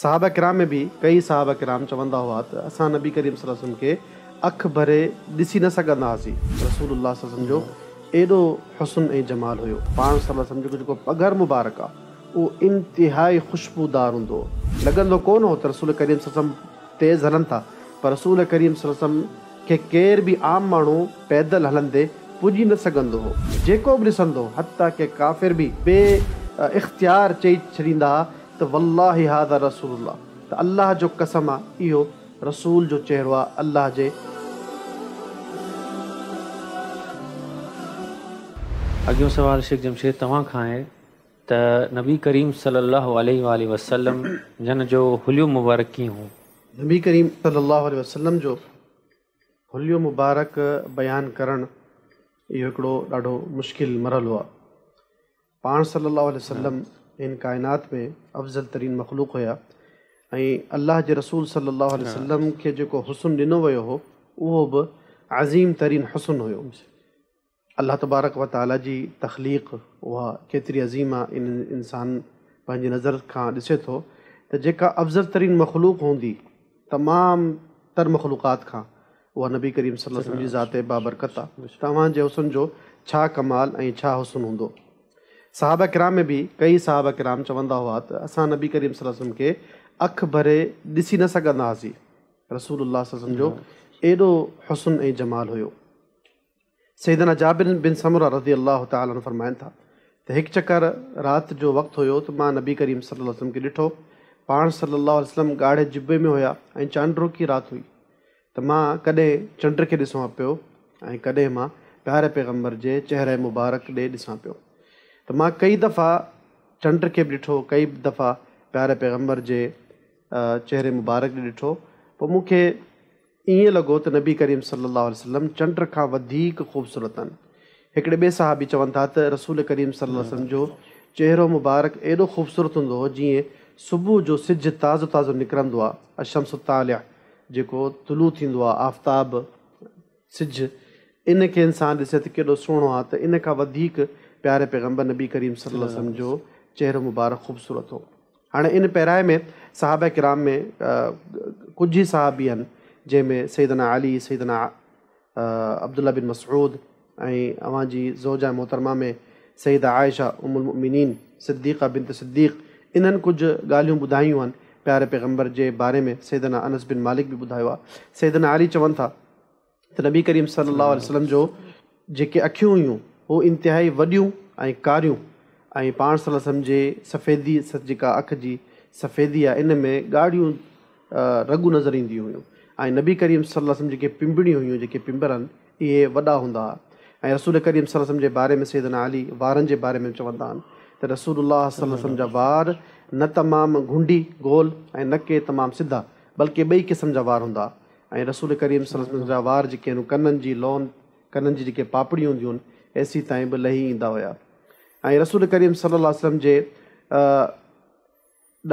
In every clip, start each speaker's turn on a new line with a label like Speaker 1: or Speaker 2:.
Speaker 1: صحابه ڪرام ۾ به ڪيئي صحابه ڪرام چوندا هئا ته اسان نبي ڪريم صلي الله عليه وسلم کي اک ڀري ڏسي نه سگهندا هئاسين. رسول الله صلي الله عليه وسلم جو ايڏو حسن ۽ جمال هيو. پاڻ صلي الله عليه وسلم جو جيڪو پگهر مبارڪ آ اهو انتهائي خوشبودار هوندو هو. لڳندو ڪونه هو ته رسول ڪريم صلي الله عليه وسلم تيز هلن ٿا پر رسول ڪريم صلي الله عليه وسلم کي ڪير به عام ماڻهو پيدل هلندي پڄي نه سگهندو هو. جيڪو به ڏسندو هو حتيٰ ڪه ڪافر به بي اختيار چئي ڇڏيندا ها ته والله هذا رسول الله ته الله جو قسم آ اهو رسول جو چهرو آ الله جي.
Speaker 2: اڳيون سوال شيخ جمشيد توهان کان آهي ته نبي ڪريم صلي الله عليه واٰله وسلم جن جو حليو مبارڪ ڪيئن هو؟
Speaker 1: نبي ڪريم صلي الله عليه وسلم جو حليو مبارڪ بيان ڪرڻ اهو هڪڙو ڏاڍو مشڪل مرحلو آ. پاڻ صلّي اللّٰه عليه وسلّم هن ڪائنات ۾ افضل ترين مخلوق هيا ۽ الله جي رسول صلّي اللّٰه عليه وسلّم کي جيڪو حسن ڏنو ويو هو اهو به عظيم ترين حسن هيو. الله تبارڪ و تعاليٰ جي تخليق اها ڪيتري عظيم آ ان انسان پنهنجي نظر کان ڏسي ٿو ته جيڪا افضل ترين مخلوق هوندي تمام تر مخلوقات کان اها نبي ڪريم صلي الله عليه وسلم جي ذات بابرڪت آ. توهان جي حسن جو ڇا ڪمال ۽ ڇا حسن هوندو. صحابه ڪرام ۾ به ڪيئي صحابه ڪرام چوندا هئا ته اسان نبي ڪريم صلي الله عليه وسلم کي اک ڀري ڏسي نه سگهندا هئاسين. رسول الله صلي الله عليه وسلم جو ايڏو حسن ۽ جمال هيو. سيدنا جابر بن سمره رضي الله تعالٰي عنه فرمائن ٿا ته هڪ چڪر رات جو وقت هيو ته مان نبي ڪريم صلي الله عليه وسلم کي ڏٺو، پاڻ صلي الله عليه وسلم ڳاڙهي جبي ۾ هيا ۽ چانڊروڪي رات هئي ته مان ڪڏهن چنڊ کي ڏسان پيو ۽ ڪڏهن مان پياري پيغمبر جي چهره مبارڪ ڏي ڏسان پيو ته مان ڪئي دفعا چنڊ کي به ڏٺو ڪئي دفعا پياري پيغمبر جي چهري مبارڪ ڏي ڏٺو پوء مون کي ائين لڳو ته نبي ڪريم صلي الله عليه وسلم چنڊ کان وڌيڪ خوبصورت آهن. هڪڙي ٻئي صحابي چون ٿا ته رسول ڪريم صلي الله عليه وسلم جو چهرو مبارڪ ايڏو خوبصورت هوندو هو جيئن صبح جو سج تازو تازو نڪرندو آهي، الشمس الطالع، جيڪو طلوع ٿيندو آهي، آفتاب، سج، ان کي انسان ڏسي ته ڪيڏو سهڻو آهي ته ان کان وڌيڪ پياري پيغمبر نبي ڪريم صلي الله عليه وسلم جو چهرو مبارڪ خوبصورت هو. هاڻي ان پيرائي ۾ صحابه ڪرام ۾ ڪجهه ئي صحابي آهن جنهن ۾ سيدنا علي، سيدنا عبدالله بن مسعود ۽ اوهان جي زوجه محترمه ۾ سيده عائشه ام المؤمنين صديقه بنت صديق انهن ڪجهه ڳالهيون ٻڌايون آهن پياري پيغمبر جي باري ۾ سيدنا انس بن مالڪ به ٻڌايو آهي سيدنا علي چون ٿا ته نبي ڪريم صلي الله عليه وسلم جو جيڪي اکيون هيون هو انتهائي وڏيون ۽ ڪاريون ۽ پاڻ صلي الله عليه وسلم جي سفيدي جيڪا اک جي سفيدي آهي ان ۾ ڳاڙهيون رڳون نظر اينديون هيون ۽ نبي ڪريم صلي الله عليه وسلم جيڪي پنبڻيون هيون جيڪي پنبر آهن اهي وڏا هوندا هئا ۽ رسول ڪريم صلي الله عليه وسلم جي باري ۾ سيدنا علي وارن جي باري ۾ چوندا آهن ته رسول الله صلي الله عليه وسلم جا وار نه تمام گهنڊي، گول، ۽ نه ڪي تمام سڌا بلڪه ٻئي قسم جا وار هوندا هئا. ۽ رسول ڪريم صلي الله عليه وسلم جا وار جيڪي آهن ڪنن جي لون، ڪنن جي جيڪي پاپڙيون هونديون آهن، ايسي تائين به لهي ايندا هيا ۽ رسول ڪريم صلي الله عليه وسلم جي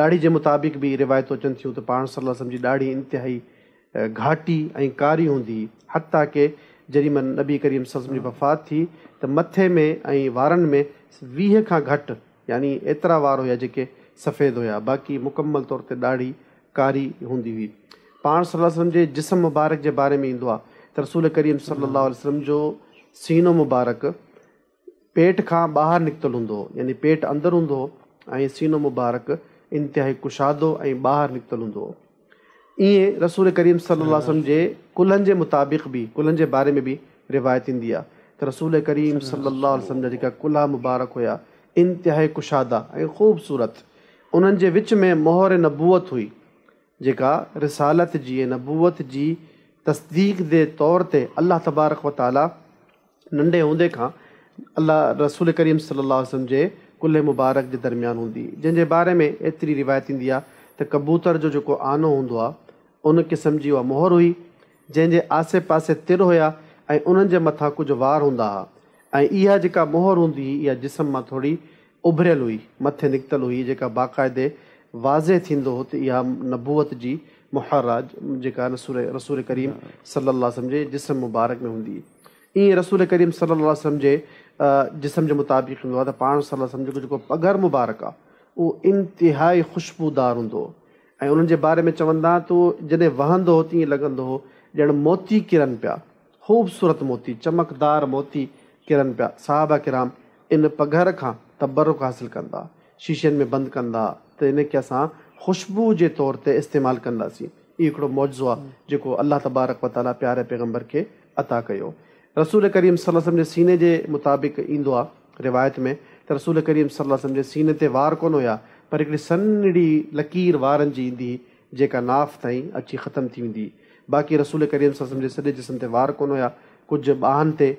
Speaker 1: ڏاڙهي جي مطابق به روايتون اچن ٿيون ته پاڻ صلي الله عليه وسلم جي ڏاڙهي انتهائي گهاٽي ۽ ڪاري هوندي هئي حتيٰ ڪه جيڏي مهل نبي ڪريم صلي الله عليه وسلم جي وفات ٿي ته مٿي ۾ ۽ وارن ۾ 20 کان گهٽ يعني ايترا وار هيا جيڪي سفيد هيا باقي مڪمل طور تي ڏاڙهي ڪاري هوندي هئي. پاڻ صلي الله عليه وسلم جي جسم مبارڪ جي باري ۾ ايندو آهي ته رسول ڪريم صلي الله عليه وسلم جو سينو مبارڪ پيٽ کان ٻاهر نڪتل هوندو هو يعني پيٽ اندر هوندو هو ۽ سينو مبارڪ انتهائي ڪشادو ۽ ٻاهر نڪتل هوندو هو. ائين رسول ڪريم صلي الله عليه وسلم جي ڪلهن جي مطابق به ڪلهن جي باري ۾ به روايت ايندي آهي ته رسول ڪريم صلي الله عليه وسلم جا جيڪا ڪلها مبارڪ هيا انتهائي ڪشادا ۽ خوبصورت انهن جي وچ ۾ مهر نبوت هئي جيڪا رسالت جي ۽ نبوت جي تصديق جي طور تي الله تبارڪ و تعالي ننڍي هوندي کان الله رسول ڪريم صلي الله عليه وسلم جي ڪلهي مبارڪ جي درميان هوندي هئي جنهن جي باري ۾ ايتري روايت ايندي آهي ته ڪبوتر جو جيڪو آنو هوندو آهي ان قسم جي اها مهر هئي جنهن جي آسي پاسي تر هيا ۽ انهن جي مٿان ڪجهه وار هوندا ها ۽ اها جيڪا مهر هوندي هئي اها جسم مان ٿوري اڀريل هئي مٿي نڪتل هئي جيڪا باقاعدي واضح ٿيندو هو ته اها نبوت جي مهر آهي جيڪا رسول ڪريم صلي الله عليه وسلم جي جسم مبارڪ ۾ هوندي هئي. ائين رسول ڪريم صلي الله عليه وسلم جي جسم جي مطابق هوندو آهي ته پاڻ صلي الله عليه وسلم جو جيڪو پگهر مبارڪ آهي اهو انتهائي خوشبودار هوندو هو ۽ انهن جي باري ۾ چوندا ته اهو جڏهن وهندو هو تيئن لڳندو هو ڄڻ موتي ڪرن پيا، خوبصورت موتي، چمڪدار موتي ڪرن پيا. صحابه ڪرام ان پگهر کان تبرڪ حاصل ڪندا، شيشين ۾ بند ڪندا ته ان کي اسان خوشبو جي طور تي استعمال ڪنداسين. اهو هڪڙو معجزو آهي جيڪو الله تبارڪ و تعاليٰ پياري پيغمبر کي عطا ڪيو. رسول ڪريم صلي الله عليه وسلم جي سيني جي مطابق ايندو آهي روايت ۾ ته رسول ڪريم صلي الله عليه وسلم جي سيني تي وار ڪونه هيا پر هڪڙي سنهڙي لڪير وارن جي ايندي هئي جيڪا ناف تائين اچي ختم ٿي ويندي هئي باقي رسول ڪريم صلي الله عليه وسلم جي سڄي جسم تي وار ڪونه هيا ڪجهه ٻانهن تي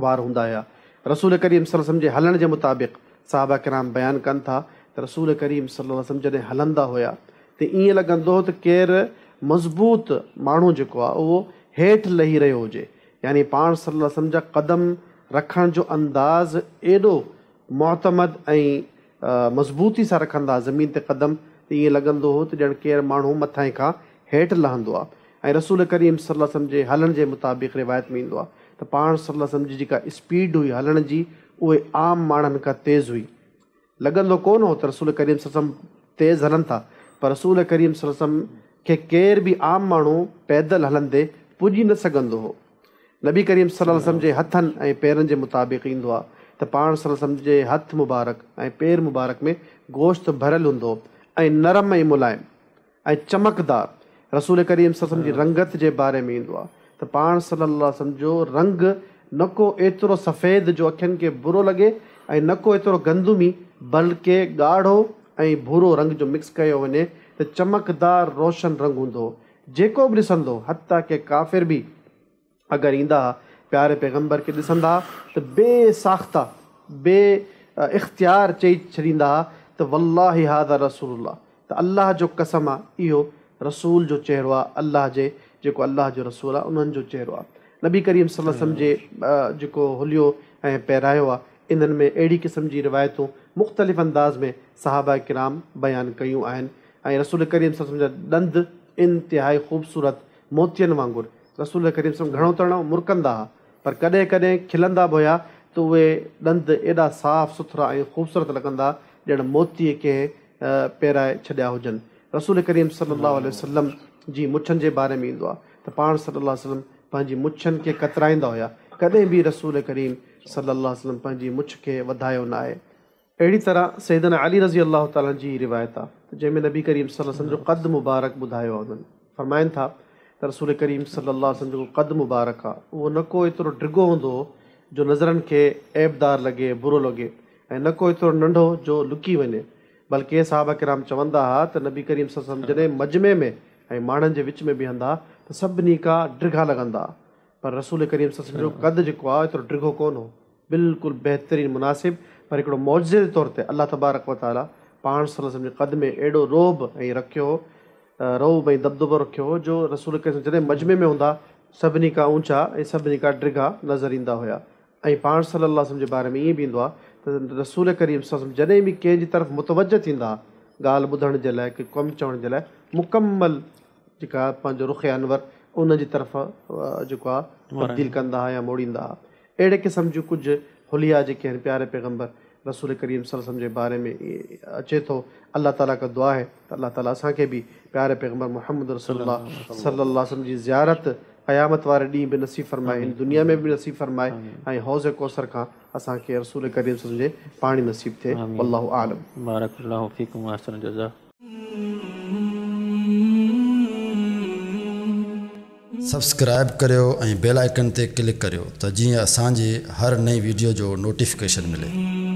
Speaker 1: وار هوندا هيا. رسول ڪريم صلي الله عليه وسلم جي هلڻ جي مطابق صحابه ڪرام بيان ڪن ٿا ته رسول ڪريم صلي الله عليه وسلم جڏهن هلندا هيا ته ائين لڳندو هو ته ڪير مضبوط ماڻهو جيڪو آهي اهو هيٺ لهي رهيو هجي يعني پاڻ صلي الله عليه وسلم جا قدم رکڻ جو انداز ايڏو معتمد ۽ مضبوطي سان رکندا ها زمين تي قدم ته ائين لڳندو هو ته ڄڻ ڪير ماڻهو مٿانهين کان هيٺ لهندو آهي ۽ رسول ڪريم صلي الله عليه وسلم جي هلڻ جي مطابق روايت ۾ ايندو آهي ته پاڻ صلي الله عليه وسلم جي جيڪا اسپيڊ هئي هلڻ جي اهي عام ماڻهن کان تيز هئي لڳندو ڪونه هو ته رسول ڪريم صلي الله عليه وسلم تيز هلن ٿا پر رسول ڪريم صلي الله عليه وسلم کي ڪير به عام ماڻهو پيدل هلندي پڄي نه سگهندو هو. نبي ڪريم صلي الله عليه وسلم جي هٿن ۽ پيرن جي مطابق ايندو آ ته پاڻ صلي الله عليه وسلم جي هٿ مبارڪ ۽ پير مبارڪ ۾ گوشت ڀريل هوندو هو ۽ نرم ۽ ملائم ۽ چمڪدار. رسول ڪريم صلي الله عليه وسلم جي رنگت جي باري ۾ ايندو آ ته پاڻ صلي الله عليه وسلم جو رنگ نه ڪو ايترو سفيد جو اکين کي برو لڳي ۽ نه ڪو ايترو گندمي بلڪه ڳاڙهو ۽ ڀورو رنگ جو مڪس ڪيو وڃي ته چمڪدار روشن رنگ هوندو هو جيڪو به ڏسندو حتيٰ ڪه ڪافر به اگر ايندا ها پياري پيغمبر کي ڏسندا ها ته بي ساخته بي اختيار چئي ڇڏيندا ها ته والله هذا رسول الله ته الله جو قسم آ اهو رسول جو چهرو آ الله جي جيڪو الله جو رسول آ انهن جو چهرو آ نبي ڪريم صلي الله عليه وسلم جي جيڪو حليو ۽ پهرايو آ انهن ۾ اهڙي قسم جي روايتون مختلف انداز ۾ صحابه ڪرام بيان ڪيون آهن ۽ رسول ڪريم صلي الله عليه وسلم جا ڏند انتهائي خوبصورت موتين وانگر رسول ڪريم صلي الله عليه وسلم گهڻو تڻو مرڪندا ها پر ڪڏهن ڪڏهن کلندا به هيا ته اهي ڏند ايڏا صاف سٿرا ۽ خوبصورت لڳندا ڄڻ موتي ڪنهن پيرائي ڇڏيا هجن. رسول ڪريم صلي الله عليه وسلم جي مڇن جي باري ۾ ايندو آهي ته پاڻ صلي الله عليه وسلم پنهنجي مڇن کي ڪترائيندا هيا ڪڏهن به رسول ڪريم صلي الله عليه وسلم پنهنجي مڇ کي وڌايو ناهي. اهڙي طرح سيدنا علي رضي الله تعالٰي عنه جي روايت آ ته جنهن ۾ نبي ڪريم صلي الله عليه وسلم جو قد مبارڪ ٻڌايو آ انهن فرمائن ٿا ته رسول ڪريم صلي الله عليه وسلم جيڪو قد مبارڪ آ اهو نه ڪو ايترو ڊگهو هوندو هو جو نظرن کي عيبدار لڳي برو لڳي ۽ نه ڪو ايترو ننڍو جو لڪي وڃي بلڪه صحابه ڪرام چوندا ها ته نبي ڪريم صلي الله عليه وسلم جڏهن مجمع ۾ ۽ ماڻهن جي وچ ۾ بيهندا ته سڀني کان ڊگها لڳندا پر رسول ڪريم صلي الله عليه وسلم جو قد جيڪو آ ايترو ڊگهو ڪونه هو بلڪل بهترين مناسب پر هڪڙو معجزي جي طور تي الله تبارڪ و تعالي پاڻ صلي الله عليه وسلم جي قد ۾ اهڙو رعب ۽ رکيو هو رعب ۽ دٻدٻو رکيو هو جو رسول ڪريم جڏهن مجمع ۾ هوندا سڀني کان اونچا ۽ سڀني کان ڊگها نظر ايندا هيا ۽ پاڻ صلي الله عليه وسلم جي باري ۾ ائين به ايندو آهي ته رسول ڪريم صلي الله عليه وسلم جڏهن به ڪنهن جي طرف متوجه ٿيندا ها ڳالهه ٻڌڻ جي لاء ڪي ڪم چوڻ جي لاء مڪمل جيڪا پنهنجو رخ انور ان جي طرف جيڪو آهي تبديل ڪندا ها يا موڙيندا ها اهڙي قسم جون ڪجهه حليا جيڪي آهن پياري پيغمبر رسول ڪريم صلي الله عليه وسلم جي باري ۾ اچي ٿو الله تعالي کان دعا آهي ته الله تعالي اسان کي به پياري پيغمبر محمد رسول الله صلي الله عليه وسلم جي زيارت قيامت واري ڏينهن به نصيب فرمائي هن دنيا ۾ به نصيب فرمائي ۽ حوض ڪوثر کان اسان کي رسول ڪريم صلي الله عليه وسلم جي پاڻي نصيب ٿئي والله اعلم.
Speaker 2: بارڪ الله فيڪم واحسن الجزاء.
Speaker 3: سبسڪرائب ڪريو ۽ بيل آئيڪن تي ڪلڪ ڪريو ته جيئن اسان جي هر نئين ويڊيو جو نوٽيفڪيشن ملي.